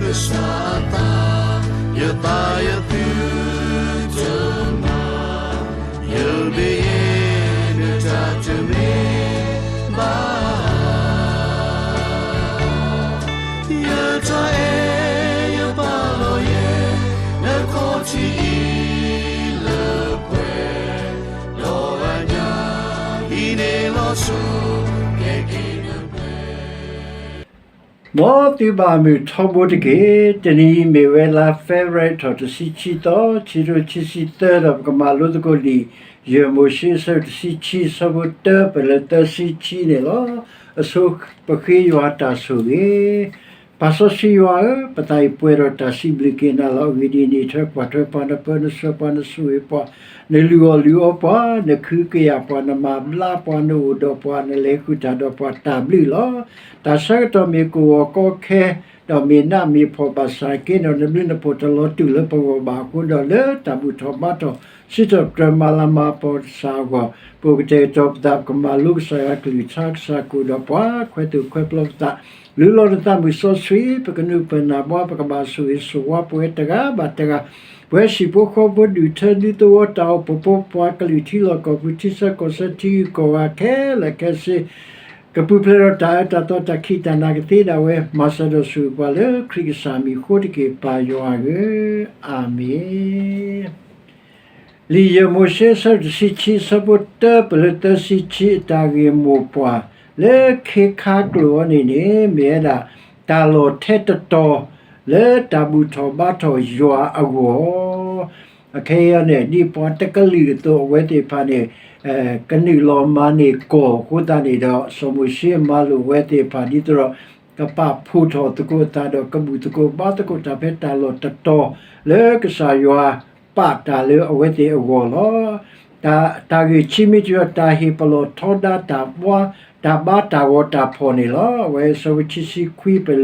ကစၢ်အသး, ယသးယသုတမၤ, ယမ့ၢ်ယဲ နတၢ်တမ့ၢ်ဘၣ် ယတၢ်အဲၣ်ယပာ်လီၤယဲ နခီၣ်ထံးအံၤလၢပှဲၤ, ဒီးအညၣ်အံၤန့ၣ်လီၤဆီ ကဲက့ၤနပှဲၤ မ်သုဘၣ်မုာ်ထီဘိတက့ၢ်. တနံၤအံၤမ့ၢ်ဝဲလါ February ထီၣ်တဆံခံသီ, ခံကထိခံဆံသၢ ဒီးပကမၤလိသကိးလံာ် ယဲၢ်မိၤၡ့ အဆၢဒိၣ်တဆံခံ အဆၢဖိတၢပၢၢ်လၢသၢဆံခံန့ၣ်လီၤ. အဆိပဃ့ယွၤတၢ်ဆိၣ်ဂ့ၤ. ပၢ်စီဆှံယွၤဧၢ, ပသးအံၤပှဲၤဒီးတၢ်စံးဘျုးက့ၤနၤလီၤ. အဂ့ၢ်ဒ်အံၤ, နအံးထွဲကွၢ်ထွဲပှၤ, နပၢနဆှၢပှၤ, နဆိၣ်ဂ့ၤပှၤ, နလုၢ်အီၣ်လုၢ်အီပှၤ, နခုကယာ်ပှၤ, နမၤဘျါပှၤ, နအိၣ်ဒီးပှၤ, နလဲၤဃုာ်တၢ်ဒီးပှၤ, တၢ်ဘျုးလီၤ. တၢ်ဆၢကတီၢ်မ့ၢ်ကဝီၤကီခဲ ဒီးမ့ၢ်နးမ့ၢ်ဖှီၣ်ဘၣ်ဆၣ်က့ဒီး နဘျုးနဖှိၣ်တလီၤတူာ်လၢပဂီၢ်ဘၣ်အဃိဒီး လၢတၢ်ဘူၣ်ထီၣ်ဘါထီၣ် စံးထီၣ်ပတြၢၤမၤလၤမၤကပီၤကစၢ်အဂီၢ်, ပကတဲာ်ကတီၤပသး ပကမၤလိကစၢ်ယွၤအကလုၢ်ကထါ, ကစၢ်ကအိၣ်ဒီးပှၤ, ခွဲးသူၣ်ခွဲးပျီပသး, လုၢ်လီၤနသးမုၢ်စီဆှံ, ပကနၢ်ပၢၢ်နၢ်ဘှါ, ပကဘၣ်ဆိၣ်ဂ့ၤဆိၣ်ဝါပဝဲတဂၤဘၣ်တဂၤ, ပဝဲဟံၣ်ဖိဃီဖိ ဒူၣ်ထၢဒူသဝီ တၢ်အိၣ်ဖှိၣ်ဖိ ပှၤကလုာ်ထံလီၢ်ကီၢ်ပူၤ ထံဆၢကီၢ်ဆၢ ထံဂုၤကီၢ်ဂၤခဲလၢာ်ခဲဆ့ ကပူၤဖျဲးဒီးတၢ်အၢတၢ်သီ တၢ်ခံးတၢ်နၤကသ့ဒၣ်ဝဲ, မၤစၢၤဒီးဆိၣ်ဂ့ၤပှၤလၢခရံာ်ကစၢ်မံၤအဃိတက့ၢ်, ပၢ်ယွၤဧၢ, အၤမ့ၣ်. လံာ်ယဲၢ်မိၤၡ့ အဆၢဒိၣ်တဆံခံ အဆၢဖိတၢပၢၢ်လၢသၢဆံခံ အတၢ်ဂ့ၢ်မိၢ်ပှၢ် လၢခ့ခါကျိာ်အံၤန့ၣ်န့ၣ် မ့ၢ်ဝဲဒၣ် တၢ်လီၢ်ထဲတတီၤ လၢတၢ်ဘူၣ်ထီၣ်ဘါထီၣ်ယွၤအဂီၢ် အခဲအံၤန့ၣ် ဒ်ပှၤတကလုာ်အသိး အဝဲသ့ၣ်တဖၣ်န့ၣ် ကနုာ်လီၤမၤန့ၢ်ကီၢ်အဃိသတးန့ၣ်ဒီး စီၤမိၤၡ့မၤလိာ်အဝဲသ့ၣ်တဖၣ် ဒ်သိးဒီး ကပာ်ဖှိၣ်ထီၣ်သကိးအသးဒီး ကဘူၣ်သကိးဘါသကိးတၢ်ဖဲတၢ်လီၢ်တတီၤ လၢကစၢ်ယွၤပာ်တၢ်လၢအဝဲသ့ၣ်အဂီၢ်လီၤ. တၢ်ဂ့ၢ်ခံမံၤတမံၤ တၢ်ဟ့ၣ်ပလီၢ်ထီဒါတၢ်ဘါ တၢ်ဘါတၢ်ဂီၤတၢ်ဖီၣ်န့ၣ်လီၤ. အဝဲအဆၢဖိခံ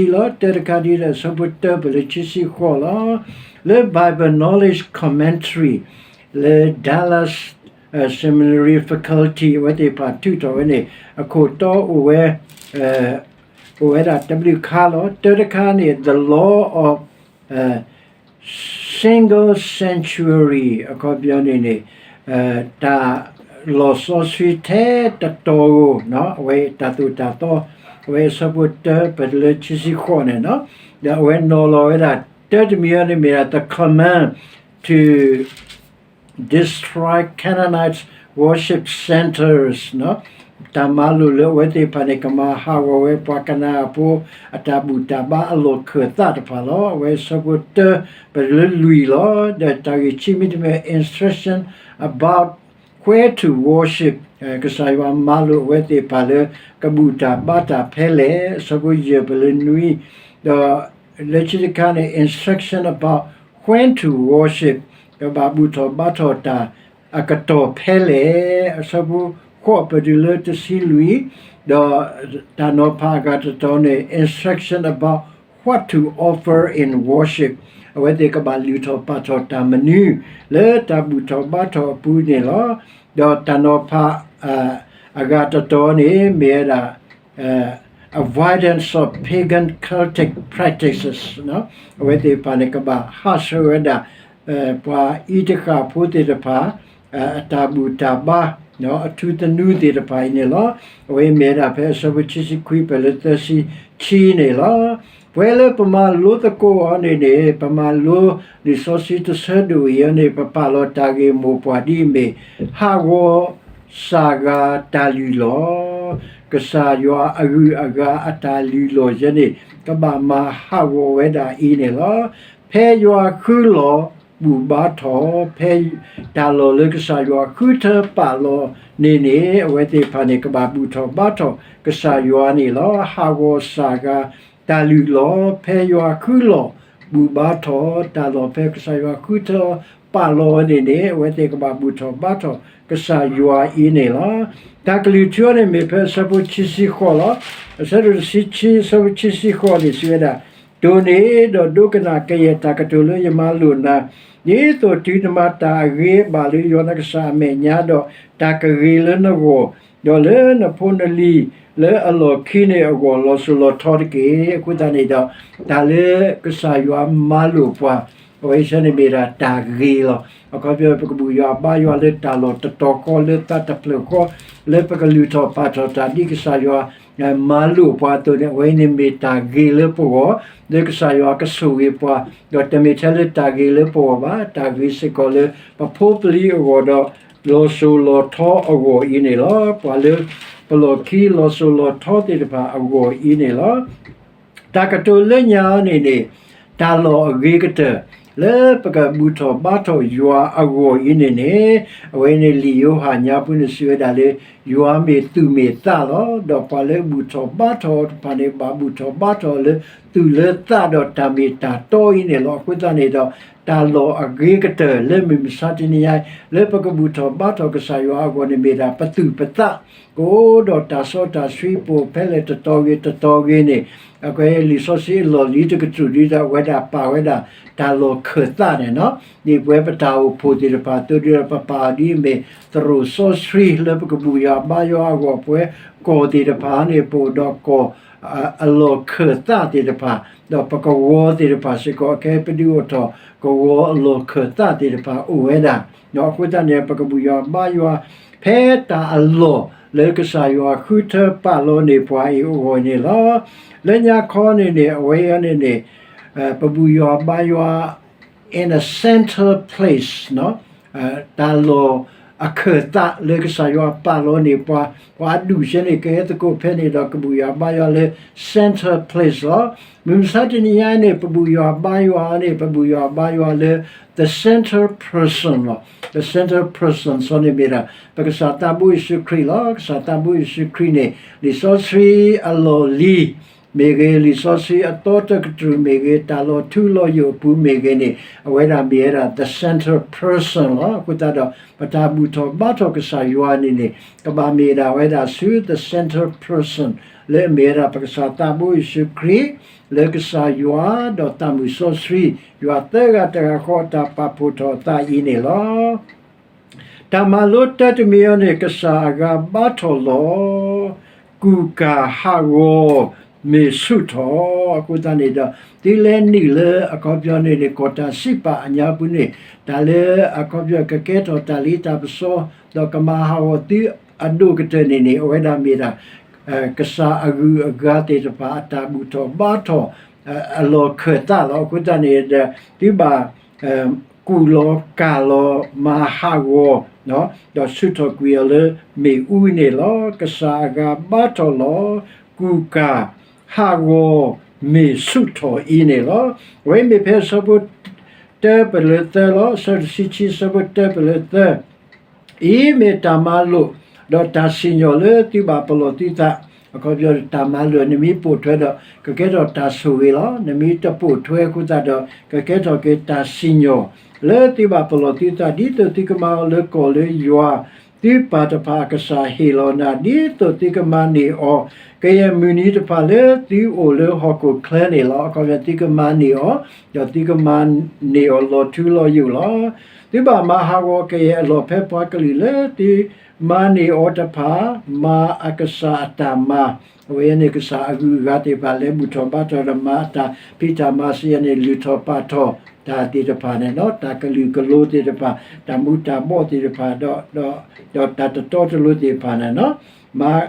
ဆံခွံပၢၢ်လၢသၢဆံခံလီၤ. တၢတခါဒ်ဒီး အဆၢဖိတၢပၢၢ်လၢခံဆံဃိးလီၤ. လၢ Bible Knowledge Commentary လၢ Dallas Seminary Faculty အဝဲသ့ၣ်တဖၣ်ထုးထီၣ်ဝဲန့ၣ် အခိၣ်တီအိၣ်ဝဲ အိၣ်ဝဲဒၣ်တဘျုးခါလီၤ. တၢတခါန့ၣ် the law of single sanctuary အခီပညီန့ၣ်န့ၣ် တၢ်လီၢ်စီဆှံထဲတတီၤဧိၤ အဝဲတၢ်သိၣ်တၢ်သီ အဝဲအဆၢဖိတၢပၢၢ်လၢခံဆံဃိးန့ၣ် ဒီးအဝဲနီၤလီၤဝဲဒၣ် တၢတမံၤအံၤန့ၣ်မ့ၢ်ဒၣ် the command to destroy Canaanite worship centers တၢ်မၤလိာ်လၢအဝဲသ့ၣ်တဖၣ်န့ၣ် ကမၤဟးဂီၤဝဲပှၤကနၤအဖိ အတၢ်ဘူၣ်တၢ်ဘါအလီၢ်ခၢၣ်သးတဖၣ်လီၤ. အဝဲအဆၢဖိတၢပၢၢ်လၢလွံၢ်လီၤ. ဒီးတၢ်ဂ့ၢ်ခံမံၤတမံၤ instruction about where to worship ကစၢ်ယွၤမၤလိာ်အဝဲသ့ၣ်တဖၣ်လၢ ကဘူၣ်တၢ်ဘါတၢ်ဖဲလဲၣ် အဆၢဖိယဲၢ်ပၢၢ်လၢနွံ ဒီးလၢခံတခါန့ၣ် instruction about when to worship ကဘၣ်ဘူၣ်ထီၣ်ဘါထီၣ်တၢ်အကတီၢ်ဖဲလဲၣ် အဆၢဖိဃိးပၢၢ်တုၤလၢတဆံလွံၢ် ဒီးတၢ်နီၤဖးအဂၤတတီၤန့ၣ် instruction about what to offer in worship အဝဲသ့ၣ်ကဘၣ်လုၢ်ထီၣ်ပာ်ထီၣ်တၢ်မနုၤ လၢတၢ်ဘူၣ်ထီၣ်ဘါထီၣ်အပူၤန့ၣ်လီၤ. ဒီးတၢ်နီၤဖး အဂၤတတီၤန့ၣ် မ့ၢ်ဝဲဒၣ် avoidance of pagan cultic practices အဝဲသ့ၣ်တဖၣ်န့ၣ် ကဘၣ်ဟးဆှဲးဝဲဒၣ် ပှၤအံၤတဃၣ်ဖိသ့ၣ်တဖၣ် အတၢ်ဘူၣ်တၢ်ဘါ အထူသနူသ့ၣ်တဖၣ်အံၤန့ၣ်လီၤ. အဝဲမ့ၢ်ဝဲဒၣ်ဖဲအဆၢဖိခံဆံခွံပၢၢ်လၢသၢဆံခံန့ၣ်လီၤ. ပှဲၤလၢပမၤလိသကိးအီၤန့ၣ်န့ၣ် ပမၤလိလံာ်စီဆှံတဆၢဒိၣ်အံၤအီၤန့ၣ် ပပာ်လီၤတၢ်ဂ့ၢ်မိၢ်ပှၢ်ဒ်အမ့ၢ် ဟးဂီၤစၢ်ဂၤတၢ်လုၢ်လီၢ် ကစၢ်ယွၤအဂုၤအဂၤအတၢ်လုၢ်လီၢ်ယဲန့ၣ် ကဘၣ်မၤဟးဂီၤဝဲဒၣ်အံၤန့ၣ်လီၤ. ဖဲယွၤဃုလီၢ်ဘူၣ်ဘါထီၣ် ဖဲတၢ်လီၢ်လၢကစၢ်ယွၤဃုထၢပာ်လီၤန့ၣ်န့ၣ် အဝဲသ့ၣ်တဖၣ်န့ၣ် ကဘၣ်ဘူၣ်ထီၣ်ဘါထီၣ်ကစၢ်ယွၤန့ၣ်လီၤ. ဟးဂီၤစၢ်ဂၤတၢ်လုၢ်လီၢ် ဖဲယွၤဃုလီၢ်ဘူၣ်ဘါထီၣ် တၢ်လီၢ်ဖဲကစၢ်ယွၤဃုထၢပာ်လီၤန့ၣ်န့ၣ် အဝဲသ့ၣ်ကဘၣ်ဘူၣ်ထီၣ်ဘါထီၣ်ကစၢ်ယွၤအံၤန့ၣ်လီၤ. တၢ်ကလုၢ်ထူအီၤန့ၣ်မ့ၢ်ဖဲအဆၢဖိခံဆံဃိးလီၤ. အဆၢဒိၣ်တဆံခံ အဆၢဖိခံဆံဃိးန့ၣ် စံးဝဲဒၣ်, တိၢ်န့ၣ်ဒီးဒိကနၣ်ကယဲၢ်တၢ်ကတိၤလၢယမၤလိာ်နၤ, ဒ်သိးတုၤနမၤတၢ်အဂ့ၤအဘၣ်လၢယွၤနကစၢ်အမဲာ်ညါဒီး တၢ်ကဂ့ၤလၢနဂီၢ် ဒီးလၢနဖိနလံၤလၢအလီၢ်ခံန့ၣ်အဂီၢ် လီၤစိၤလီၤထီတက့ၢ်. အဃိသတးန့ၣ်ဒီး တၢ်လၢကစၢ်ယွၤမၤလိာ်ပှၤ အဝဲဆၢန့ၣ်မ့ၢ်ဒၣ်တၢ်ဂ့ၤလီၤ. အခီပညီ ပကဘူၣ်ယွၤဘါယွၤလၢတၢ်လီၢ်တတီၤဃီ လၢသးတဖျၢၣ်ဃီ လၢပကလုၢ်ထီၣ်ပာ်ထီၣ်တၢ်ဒ်ကစၢ်ယွၤ မၤလိာ်ပှၤအသိးန့ၣ် အဝဲန့ၣ်မ့ၢ်တၢ်ဂ့ၤလၢပဂီၢ် လၢကစၢ်ယွၤကဆိၣ်ဂ့ၤပှၤ, ဒီးတမ့ၢ်ထဲလၢတၢ်ဂ့ၤလၢပဂီၢ်ဘၣ်, တၢ်ဂ့ၤစ့ၢ်ကီးလၢပဖိပလံၤအဂီၢ်ဒီး လီၤစိၤလီၤထီအဂီၢ်အံၤန့ၣ်လီၤ. ပှၤလၢပလီၢ်ခံလီၤစိၤလီၤထီသ့ၣ်တဖၣ်အဂီၢ်အံၤန့ၣ်လီၤ. တၢ်ကတိၤလၢညါန့ၣ်န့ၣ် တၢ်လီၢ်အဂ့ၤကတၢၢ် လၢပကဘူၣ်ထီၣ်ဘါထီၣ်ယွၤအဂီၢ်အံၤန့ၣ်န့ၣ် အဝဲန့ၣ်လံာ်ယိၤဟၣ်ညါပူၤန့ၣ်စံးဝဲဒၣ်လၢ ယွၤမ့ၢ်သူၣ်မ့ၢ်သးလီၤ. ဒီးပှၤလၢဘူၣ်ထီၣ်ဘါထီၣ်အီၤတဖၣ်န့ၣ် ဘၣ်ဘူၣ်ထီၣ်ဘါထီၣ်အီၤလၢသူၣ်လၢသးဒီးတၢ်မ့ၢ်တၢ်တီအံၤန့ၣ်လီၤ. အဃိသတးန့ၣ်ဒီး တၢ်လီၢ်အဂ့ၤကတၢၢ်လၢမုၢ်မဆါတနံၤညါ လၢပကဘူၣ်ထီၣ်ဘါထီၣ်ကစၢ်ယွၤအဂီၢ်န့ၣ် မ့ၢ်ဒၣ်ပသူၣ်ပသး ကအိၣ်ဒီးတၢ်စီတၢ်ဆှံပူၤဖဲလဲၣ်တတီၤဂ့ၤတတီၤဂ့ၤန့ၣ် အကဲလံာ်စီဆှံအလီၢ်လံၤတကတြူၢ်ဒ်ဒီး အဝဲဒၣ်ပာ်ဝဲဒၣ်တၢ်လီၢ်ခၢၣ်သးန့ၣ်လီၤ. ဒ်ပဝဲပတၢ်အိၣ်ဖှိၣ်သ့ၣ်တဖၣ်အသိးဒီး ပပာ်အီၤဒ်အမ့ၢ်သရိာ်စီဆှံလၢပကဘူၣ်ယွၤဘါယွၤအဂီၢ် ပဝဲကီၢ်သ့ၣ်တဖၣ်န့ၣ် ပအိၣ်ဒီးကီၢ် အလီၢ်ခၢၣ်သးသ့ၣ်တဖၣ် ဒီးပကဝီၤသ့ၣ်တဖၣ်စ့ၢ်ကီး အကဲပဒုးအိၣ်ထီၣ်ကဝီၤအလီၢ်ခၢၣ်သးသ့ၣ်တဖၣ်အိၣ်ဝဲဒၣ်. အဃိသတးန့ၣ် ပကဘူၣ်ယွၤဘါယွၤ ဖဲတၢ်အလီၢ်လၢကစၢ်ယွၤဃုထၢပာ်လီၤန့ၢ်ပှၤအံၤအဂီၢ်န့ၣ်လီၤ. လၢညါခီန့ၣ်န့ၣ် အဝဲအံၤန့ၣ်န့ၣ် ပဘူၣ်ယွၤဘါယွၤ in a central place တၢ်လီၢ်အခၢၣ်သးလၢကစၢ်ယွၤပာ်လီၤန့ၢ်ပှၤ ပှၤအဒူၣ်ဆၢန့ၣ် ကဟဲသကိးဖဲန့ၣ်ဒီးကဘူၣ်ယွၤဘါယွၤလၢ central place လီၤ. မုၢ်မဆါတနံၤညါန့ၣ် ပဘူၣ်ယွၤဘါယွၤန့ၣ် ပဘူၣ်ယွၤဘါယွၤလၢ the central person လီၤ. The central person စီန့ၣ်မ့ၢ်ဒၣ် ပကစၢ်သးဘိယ့ၣ်ၡူးခရံာ်လီၤ. ကစၢ်သးဘိယ့ၣ်ၡူးခရံာ်န့ၣ် လံာ်စီဆှံအလီၢ်လံၤ မ့ၢ်ဂ့ၤ, လံာ်စီဆှံအသီတကတြူၢ်မ့ၢ်ဂ့ၤ, တၢ်လီၤထူလီၤယိာ်အပူၤမ့ၢ်ဂ့ၤန့ၣ် အဝဲဒၣ်မ့ၢ်ဝဲဒၣ် the central person လီၤ. အဃိသတးဒီး ပတၢ်ဘူၣ်ထီၣ်ဘါထီၣ်ကစၢ်ယွၤန့ၣ်န့ၣ် ကဘၣ်မ့ၢ်ဒၣ်ဝဲဒၣ်ဆူ the central person လၢအမ့ၢ်ဝဲဒၣ်ပကစၢ်သးဘိယ့ၣ်ၡူးခရံာ် လၢကစၢ်ယွၤဒီးသးမုၢ်စီဆှံ ယွၤသၢဂၤတဂၤဃီအတၢ်ပာ်ဖှိၣ်ထီၣ်အသးအံၤန့ၣ်လီၤ. တၢ်မၤလိတၢတမံၤအံၤန့ၣ် ကစၢ်အဂၤဘါထီၣ်လီၤ, ကူၣ်ကၢ်ဟးဂီၤမ့ၢ်ဆူၣ်ထီၣ်. အဃိသတးန့ၣ်ဒီး သုလဲၤနုာ်လၢအခီပညီန့ၣ်န့ၣ် ကီၢ်တၢ်စံးပာ်အညါပူၤန့ၣ် တၢ်လၢအခီပညီကကဲထီၣ်တၢ်လ့တၢ်ပစီ ဒီးကမၤဟးဂီၤသုအဒိၣ်ကတၢၢ်န့ၣ်န့ၣ် အဝဲဒၣ်မ့ၢ်ဒၣ် ကစၢ်အဂုၤအဂၤသ့ၣ်တဖၣ်အတၢ်ဘူၣ်ထီၣ်ဘါထီၣ် အလီၢ်ခၢၣ်သးလီၤ. အဃိသတးန့ၣ်ဒီး သုဘၣ် ကူၣ်လီၤကၢ်လီၤမၤဟးဂီၤ ဒီးဆူၣ်ထီၣ်ကွံာ်အီၤလၢမ့ၣ်အူန့ၣ်လီၤ. ကစၢ်အဂၤဘါထီၣ်လီၤ, ကူၣ်ကၢ်ဟးဂီၤမ့ၢ်ဆူၣ်ထီၣ်အံၤန့ၣ်လီၤ. အဝဲမ့ၢ်ဖဲအဆၢဖိတၢပလၢသၢလီၤ. အဆၢတဆံခံ အဆၢဖိတၢပလၢသၢ အံၤမ့ၢ်တၢ်မၤလိာ် ဒီးတၢ်စံၣ်ညီၣ်လၢသုဘၣ်ပလီၢ်သုသး, အခီပညီတၢ်မၤလိာ် နမ့ၢ်ပိာ်ထွဲဒီး ကကဲထီၣ်တၢ်ဆိၣ်ဂ့ၤလီၤ. နမ့ၢ်တပိာ်ထွဲအဃိသတးဒီး ကကဲထီၣ်က့ၤတၢ်စံၣ်ညီၣ် လၢသုဘၣ်ပလီၢ်သုသး ဒ်သိးသုကမၤအီၤလၢကီၢ်လၢယွၤ သုပၢ်တဖၣ်အကစၢ်ဟ့ၣ်လီၤနၤ ဒ်သိးသုကမၤန့ၢ်အီၤ ကယဲၢ်မုၢ်နံၤတဖၣ်လၢသုအိၣ်လၢဟီၣ်ခိၣ်ချၢန့ၣ်လီၤ. အခီပညီသုကမၤန့ၢ်အီၤ ဒီးသုကမၤန့ၢ်အီၤလီၤထူလီၤယိာ်လီၤ. သုဘၣ်မၤဟးဂီၤကယဲၢ်အလီၢ်ဖဲပှၤကလုာ်လၢသုမၤန့ၢ်အီၤတဖၣ် မၤအကစၢ်အတၢ်မၤ, အဝဲန့ၣ်ကစၢ်အဂုၤအဂၤသ့ၣ်တဖၣ် လဲၤဘူၣ်ထီၣ်ဘါထီၣ်ဒီးမၤအတၢ်ဖံးတၢ်မၤစံးယဲန့ၣ် လုၢ်ထီၣ်ပာ်ထီၣ်တၢ်သ့ၣ်တဖၣ်န့ၣ်လီၤ. တၢ်ကလုာ်ကလိသ့ၣ်တဖၣ်, တၢ်မူၤတၢ်ဘှီးသ့ၣ်တဖၣ်, ဒီး ဒီးတၢ်တတီတလိၤသ့ၣ်တဖၣ်န့ၣ်လီၤ. မၤ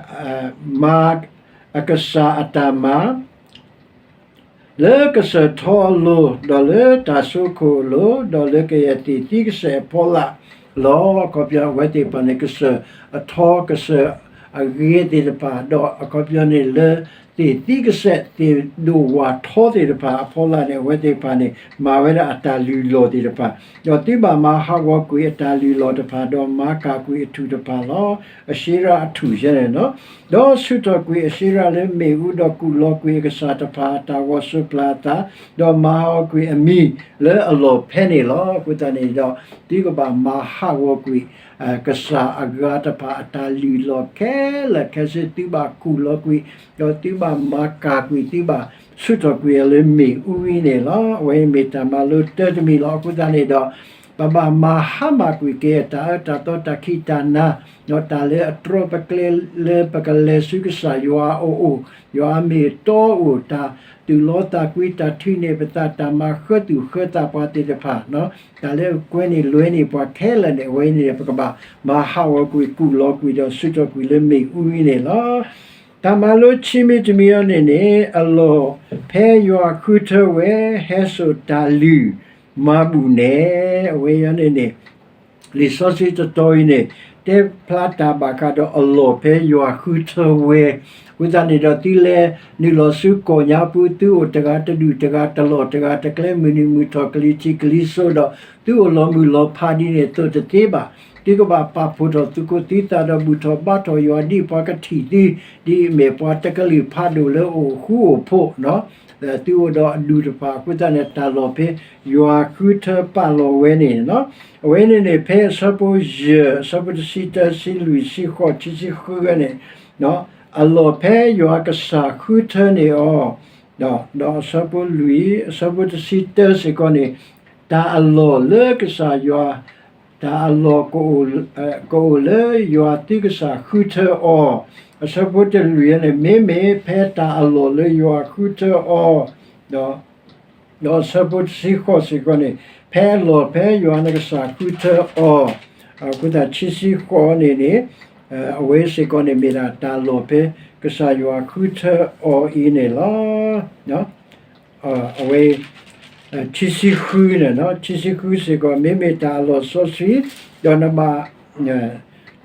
မၤအကစၢ်အတၢ်မၤ လၢကစၢၢ်ထီအလိၤ, ဒီးလၢတၢ်ဆိခိၣ်အလိၤ, ဒီးလၢကယဲၢ်သ့ၣ်သံကစဲးအဖီလာ်လီၤ. အခီပညီအဝဲသ့ၣ်တဖၣ်န့ၣ် ကစၢၢ်အထီကစၢၢ်အဂ့ၤသ့ၣ်တဖၣ်, ဒီးအခီပညီန့ၣ်လၢ သ့ၣ်သံကစဲးသ့ၣ်ဒိၣ်ဝၣ်ထီသ့ၣ်တဖၣ်အဖီလာ်န့ၣ် အဝဲသ့ၣ်တဖၣ်န့ၣ် မၤဝဲဒၣ်အတၢ်လုၢ်လီၢ်သ့ၣ်တဖၣ်, ဒီးသုဘၣ်မၤဟးဂီၤကွံာ်အတၢ်လုၢ်လီၢ်တဖၣ်, ဒီးမၤကၢ်ကွံာ်အထူၣ်တဖၣ်လီၤ. အၡ့ရၤအထူၣ်ယဲန့ၣ်လီၤ. ဒီးဆူၣ်ထီၣ်ကွံာ်အၡ့ရၤလၢမ့ၣ်အူ, ဒီးကူၣ်လီၤကွံာ်အကစၢ်တဖၣ်အတၢ်ဂီၤစိးပျၢၤအသး, ဒီးမၤဟးဂီၤကွံာ်အမံၤလၢအလီၢ်ဖဲန့ၣ်လီၤ. အဃိသတးန့ၣ်ဒီး သုကဘၣ်မၤဟးဂီၤကွံာ် ကစၢ်အဂၤတဖၣ်အတၢ်လုၢ်လီၢ်ခဲလၢာ်ခဲဆ့ သုဘၣ်ကူၣ်လီၤကွံာ်, ဒီးသုဘၣ်မၤကၢ်ကွံာ်, သုဘၣ်ဆူၣ်ထီၣ်ကွံာ်အီၤလၢမ့ၣ်အူအံၤန့ၣ်လီၤ. အဝဲအံၤမ့ၢ်တၢ်မၤလိတၢတမံၤလီၤ. အဃိသတးန့ၣ်ဒီး ပဘၣ်မၤဟါမၢ်ကွံာ်က့ၤ တၢ်အၢတၢ်သီတၢ်ခံးတၢ်နၤ, ဒီးတၢ်လၢအတြီပကျဲလၢပကလဲၤဆူကစၢ်ယွၤအအိၣ်, ယွၤအမ့ၢ်တီအိၣ်, တၢ်သူၣ်လီသးကွံ တၢ်ထုးန့ၢ်ပသး တၢ်မၤဃၢသူၣ်ဃၢသးပှၤသ့ၣ်တဖၣ်, တၢ်လၢအကွဲန့ၢ်လွဲန့ၢ်ပှၤခဲလၢာ်န့ၣ် အဝဲန့ၣ် ပကဘၣ်မၤဟးဂီၤကွံာ် ကူၣ်လီၤကွံာ်ဒီး ဆူၣ်ထီၣ်ကွံာ်လၢမ့ၣ်အူအံၤန့ၣ်လီၤ. တၢ်မၤလိခံမံၤတမံၤအံၤန့ၣ်န့ၣ် အလီၢ်ဖဲယွၤဃုထၢဝဲ ဟဲစိာ်တၢ်လုၢ်မၤဘူၣ်န့ၣ်, အဝဲအံၤန့ၣ်န့ၣ် လံာ်စီဆှံတတီၤအံၤန့ၣ် တဲဖျါတၢ်ဘၣ်ဃးဒီးအလီၢ်ဖဲယွၤဃုထၢဝဲ, အဃိသတးန့ၣ်ဒီး သုလဲၤနုာ်လီၤဆူကီၢ်ညါပူၤ သုအိၣ်တဂၤတဒူၣ်တဂၤတလီၢ်တဂၤတကျဲ မုၢ်နုာ်မုၢ်ထီၣ် ကလံၤထံးကလံၤစိးဒီး သုအိၣ်လီၤမုၢ်လီၤဖးဒ်န့ၣ်အသိးတသ့ဘၣ်. သုကဘၣ်ပာ်ဖှိၣ်ထီၣ်သုးခိၣ်သုသးဒီးဘူၣ်ထီၣ်ဘါထီၣ်ယွၤဒ်ပှၤကထံၣ်သု, ဒ်အမ့ၢ်ပှၤတကလုာ်ဖးဒိၣ်လၢအိၣ်ဃူအိၣ်ဖိး သုအိၣ်ဒီးအဒူၣ်တဖၣ်အဃိသတးန့ၣ် တၢ်လီၢ်ဖဲယွၤဃုထၢပာ်လီၤဝဲန့ၣ်လီၤ. အဝဲန့ၣ်န့ၣ် ဖဲအဆၢဖိယဲၢ် အဆၢဖိတဆံတၢ ဆံလွံၢ် ဆံဃိး ခံဆံဃုန့ၣ်, အလီၢ်ဖဲယွၤကစၢ်ဃုထၢန့ၢ်အီၤ, ဒီးအဆၢဖိလွံၢ် အဆၢဖိတဆံတၢစ့ၢ်ကီးန့ၣ်, တၢ်အလီၢ်လၢကစၢ်ယွၤ တၢ်အလီၢ် ကအိၣ်လၢယွၤသုကစၢ်ဃုထၢအီၤ, အဆၢဖိတလွံၢ်န့ၣ် မ့မ့ၢ်ဖဲတၢ်အလီၢ်လၢယွၤဃုထၢအီၤ, ဒီး ဒီးအဆၢဖိတဆံဃိးစ့ၢ်ကီးန့ၣ် ဖဲအလီၢ်ဖဲယွၤနကစၢ်ဃုထၢအီၤ, အဃိသတး ခံဆံဃိးန့ၣ်န့ၣ် အဝဲစ့ၢ်ကီးန့ၣ် မ့ၢ်ဒၣ်တၢ်လီၢ်ဖဲကစၢ်ယွၤဃုထၢအီၤအံၤန့ၣ်လီၤ. အဝဲ ခံဆံဃုန့ၣ်, ခံဆံဃုစ့ၢ်ကီး မ့မ့ၢ်တၢ်အလီၢ်စီဆှံ, ဒီးနဘၣ်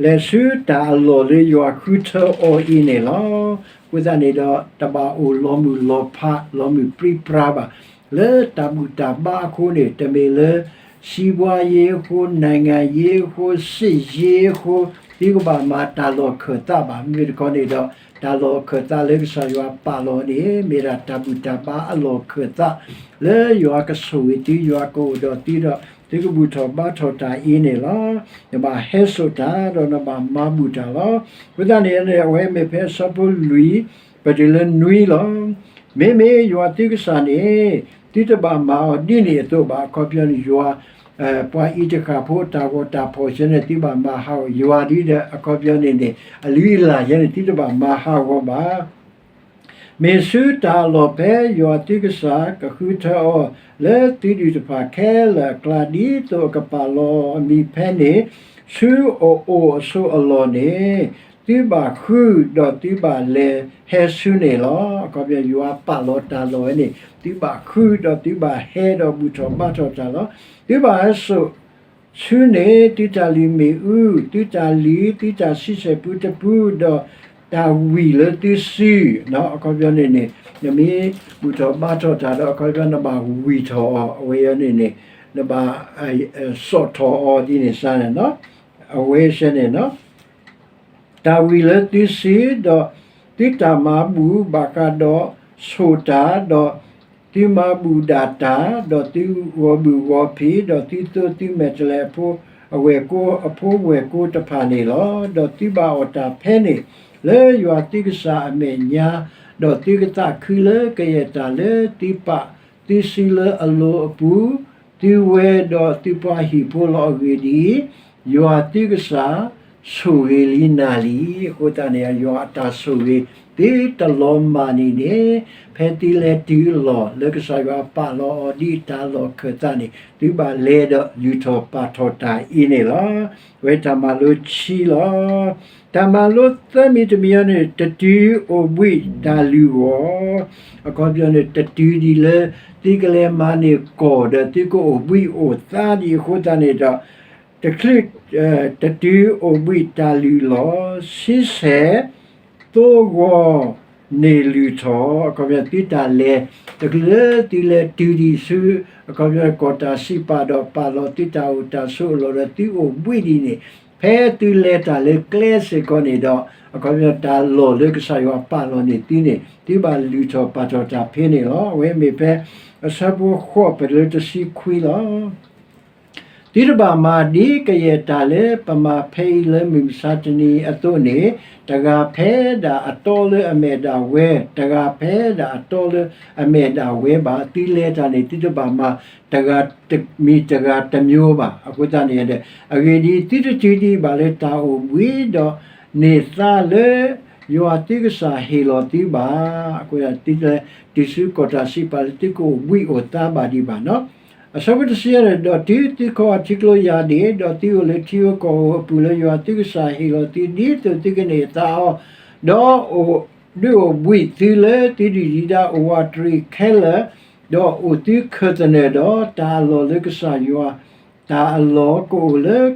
လဲၤဆူတၢ်အလီၢ်လၢယွၤဃုထၢအီၤအံၤန့ၣ်လီၤ. အဃိသတးန့ၣ်ဒီး တဘၣ်အိၣ်လီၤမုၢ်လီၤဖး လီၤမုၢ်ပြံပြါဘၣ်. လၢတၢ်ဘူၣ်တၢ်ဘါအဃိန့ၣ် တမ့ၢ်လၢ စံးဘှါယ့အဃိ, နံၣ်ဂၤယ့အဃိ, စ့ၣ်ယ့အဃိ, သုကဘၣ်မၤတၢ်လီၢ်ခၢၣ်သးဘၣ်. မ့မ့ၢ်တခီန့ၣ်ဒီး တၢ်လီၢ်ခၢၣ်သးလၢကစၢ်ယွၤပာ်လီၤန့ၣ် မ့ၢ်ဒၣ်တၢ်ဘူၣ်တၢ်ဘါအလီၢ်ခၢၣ်သး လၢယွၤကဆိၣ်ဂ့ၤသု, ယွၤကအိၣ်ဒီးသုဒီး သုကဘူၣ်ထီၣ်ဘါထီၣ်တၢ်အံၤန့ၣ်လီၤ. နဘၣ်ဟဲစိာ်တၢ် ဒီးနဘၣ်မၤဘူၣ်တၢ်လီၤ. အဃိသတးန့ၣ် အဝဲမ့ၢ်ဖဲအဆၢဖိလွံၢ် ပတုၤလၢနွံလီၤ. မ့မ့ၢ်ယွၤသုကစၢ်န့ၣ် သုတဘၣ်မၤအီၤဒ်န့ၣ်အသိးဘၣ်. အခီပညီန့ၣ် ယွၤ ပှၤအံၤတဃၣ်ဖိအတၢ်ဂီၤတၢ်ဖီၣ်ဆၢန့ၣ် သုဘၣ်မၤဟးဂီၤ ယွၤဒ်ဒီး အခီပညီန့ၣ်န့ၣ် အလုၢ်အလၢ်ယဲန့ၣ် သုတဘၣ်မၤဟးဂီၤဘၣ်. မ့ၢ်ဆူတၢ်အလီၢ်ဖဲယွၤသုကစၢ်ကဃုထၢအီၤ လၢသုဒူၣ်တဖၣ်ခဲလၢာ်အကျါ ဒ်သိးအကပာ်လီၤအီၤအမံၤဖဲန့ၣ် ဆူအအိၣ်အဆိးအလီၢ်န့ၣ် သုဘၣ်ဃုဒီးသုဘၣ်လဲၤဟဲဆူန့ၣ်လီၤ. အခီပညီ ယွၤပာ်လီၤတၢ်လီၢ်ဝဲန့ၣ် သုဘၣ်ဃုဒီးသုဘၣ်ဟဲဒီးဘူၣ်ထီၣ်ဘါထီၣ်တၢ်လီၤ. သုဘၣ်ဟဲစိာ် ဆူန့ၣ် သုတၢ်လုၢ်မ့ၣ်အူ, သုတၢ်လုၢ်, သုတၢ်ဆံဆဲၣ်ပူတပူ, ဒီးတၢ်ဝံၢ်လၢသုစု, အခီပညီန့ၣ်န့ၣ် နမ့ၢ်ဘူၣ်ထီၣ်ဘါထီၣ်တၢ်ဒီး အခီပညီနဘၣ်ဝံၢ်ထီၣ်အီၤ, အဝဲအံၤန့ၣ်န့ၣ် နဘၣ်စိာ်ထီၣ်အီၤဒ်န့ၣ်စ့ၢ်န့ၣ်လီၤ. အဝဲစ့ၢ်န့ၣ် တၢ်ဝံၢ်လၢသုစု, ဒီးသုတၢ်မၤဘူၣ်ဘၣ်ဃးဒီးဆိၣ်တၢ်, ဒီးသုမၤဘူၣ်ဒၣ်တၢ်, ဒီးသုဂီၤဘုၣ်ဂီၤဖံး, ဒီးသုသိသုမဲာ်တဲးလဲးအဖိ, အဝဲၢ်ကိအဖိဝဲၢ်ကိတဖၣ်န့ၣ်လီၤ. ဒီးသုဘၣ်အီၣ်တၢ်ဖဲန့ၣ် လၢယွၤသုကစၢ်အမဲာ်ညါ, ဒီးသုကသးခုလၢကယဲၢ်တၢ်လၢသုပာ်သုစုလၢအလိၤအပူၤ, သုဝဲဒီးသုပှၤဟံၣ်ဖိလီၤ. အဂ့ၢ်ဒ်အံၤ, ယွၤသုကစၢ်ဆိၣ်ဂ့ၤလံနၤလံ. အဃိသတးန့ၣ် ယွၤအတၢ်ဆိၣ်ဂ့ၤ သုတလီၤမၢ်န့ၣ်န့ၣ်, ဖဲသုလဲၤတုၤအလီၢ်လၢကစၢ်ယွၤပာ်လီၤအီၤဒ်တၢ်လီၢ်ခၢၣ်သးန့ၣ် သုဘၣ်လဲၤဒီးလုၢ်ထီၣ်ပာ်ထီၣ်တၢ်အံၤန့ၣ်လီၤ. အဝဲတၢ်မၤလိခံလီၤ. တၢ်မၤလိသၢမံၤတမံၤအံၤန့ၣ် တတုၤအိၣ်ဘှံးတၢ်လုၢ်ဂီၢ်, အခီပညီန့ၣ် တတုၤဒ်လၢ သုကလဲၤမၤန့ၢ်ကီၢ်ဒီး သုကအိၣ်ဘှံးအိၣ်သါဒံးအဃိသတးန့ၣ်ဒီး တချုး တတုၤအိၣ်ဘှံးတၢ်လုၢ်လီၢ်, ဆံဆဲၣ် သိဂီၤန့ၢ်လုၢ်ထီၣ်, အခီပညီသုတၢ်လဲၤ တချုးလၢသုလဲၤတုၤဒံးဆူ အခီပညီကီၢ်တၢ်စံးပာ်ဒီး ပာ်လီၤသုတၢ်အိၣ်တၢ်ဆိးအလီၢ်ဒီး သုအိၣ်ဘှံးဒံးန့ၣ်, ဖဲသုလဲၤတၢ်လၢကျဲစ့ၢ်ကီးန့ၣ်ဒီး အခီပညီတၢ်လီၢ်လၢကစၢ်ယွၤပာ်လီၤန့ၢ်သုန့ၣ် သုဘၣ်လုၢ်ထီၣ်ပာ်ထီၣ်တၢ်ဖဲန့ၣ်လီၤ. အဝဲမ့ၢ်ဖဲအဆၢဖိဃိး ပတုၤလၢတဆံခွံလီၤ. သုတဘၣ်မၤဒ်ကယဲၢ်တၢ်လၢပမၤဖဲအံၤလၢမုၢ်မဆါတနံၤအသိးန့ၣ်, တဂၤဖဲဒၣ်အတီလၢအမဲာ်ဒၣ်ဝဲ, တဂၤဖဲဒၣ်အတီလၢအမဲာ်ဒၣ်ဝဲဘၣ်. သုလဲၤတၢ်န့ၣ် သုတဘၣ်မၤတဂၤတမံၤတဂၤတမျိုးဘၣ်. အဃိသတးန့ၣ် အဂ့ၢ်ဒ်အံၤ, သုတတုၤဒံးဘၣ်လၢတၢ်အိၣ်ဘှံး, ဒီးန့ၢ်သါလၢယွၤသုကစၢ်ဟ့ၣ်လီၤသုဘၣ်. အဃိ သုတလဲၤတုၤဆူကီၢ်တၢ်စံးပာ်လၢသုကအိၣ်ဘှံးအိၣ်သါဘၣ်ဒံးဘၣ်နီၤ. အဆၢဖိတဆံယဲၢ်န့ၣ်, ဒီးတုၤသုခီထံကျိယၢ်ဒ့ၣ်, ဒီးသုအိၣ်လၢထံဧိၤကီၢ်ဧိၤအပူၤလၢယွၤသုကစၢ်ဟ့ၣ်လီၤသုဒ်သိးသုကန့ၢ်သါအီၤ, ဒီးအိၣ်ဒုးအိၣ်ဘှံးသုလၢသုဒုၣ်ဒံးဒါ အိၣ်ဝးတရံးခဲလၢာ်, ဒီးအိၣ်သုခၢၣ်သနၢၣ်ဒီး တၢ်အလီၢ်လၢကစၢ်ယွၤ တၢ်အလီၢ်ကအိၣ်လၢ